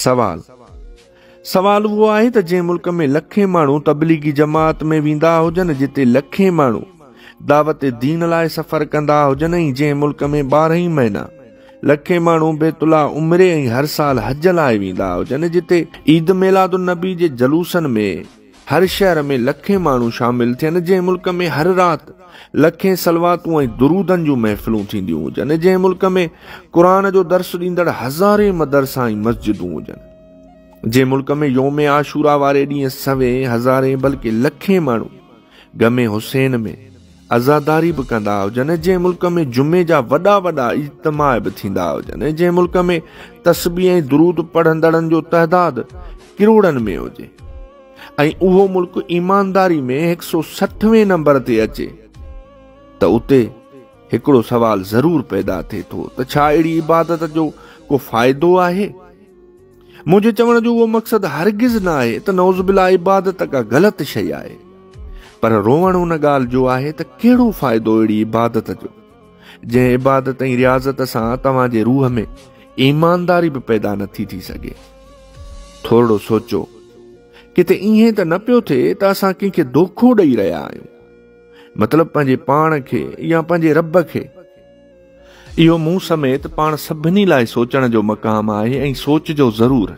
سوال، سوال اهو آهي ته جنهن ملڪ ۾ لکين ماڻهو تبليغي جماعت ۾ ويندا هجن، جتي لکين ماڻهو دعوت دين لاء سفر ڪندا هجن ۽ جنهن ملڪ ۾ 12 ئي مهينا لکين ماڻهو بيت الله عمري ۽ هر سال حج لاء ويندا هجن، جتي عيد ميلاد النبي جي جلوسن ۾ هر شهر ۾ لکين ماڻهو شامل ٿين، جنهن ملڪ ۾ هر رات لکين صلواتون ۽ درودن جون محفلون ٿينديون هجن، جنهن ملڪ ۾ قرآن جو درس ڏيندڙ هزارين مدرسا ۽ مسجدون هجن، جنهن ملڪ ۾ يوم عاشورا واري ڏينهن سوين، هزارين بلڪه لکين ماڻهو غم حسين ۾ عزاداري به ڪندا هجن، جنهن ملڪ ۾ جمعي جا وڏا وڏا اجتماع به ٿيندا هجن، جنهن ملڪ ۾ تسبيح ۽ درود پڙهندڙن جو تعداد ڪروڙن ۾ هجي ۽ اهو ملڪ ايمانداري ۾ 160وين نمبر تي اچي ته اتي هڪڙو سوال ضرور پيدا ٿئي ٿو ته ڇا اهڙي عبادت جو ڪو فائدو آهي؟ منهنجي چوڻ جو اهو مقصد هرگز نه آهي ته نعوذ بالله عبادت ڪا غلط شيء آهي، پر روئڻ ان ڳالهه جو آهي ته ڪهڙو فائدو اهڙي عبادت جو، جنهن عبادت ۽ رياضت سان توهان جي روح ۾ ايمانداري به پيدا نٿي ٿي سگهي. ٿورڙو سوچو، ڪٿي ائين ته نه پيو ٿئي ته اسان ڪنهن کي دوکو ڏئي رهيا آهيون، مطلب پنهنجي پاڻ کي يا پنهنجي رب کي. اهو مون سميت پاڻ سڀني لاء سوچڻ جو مقام آهي ۽ سوچجو ضرور.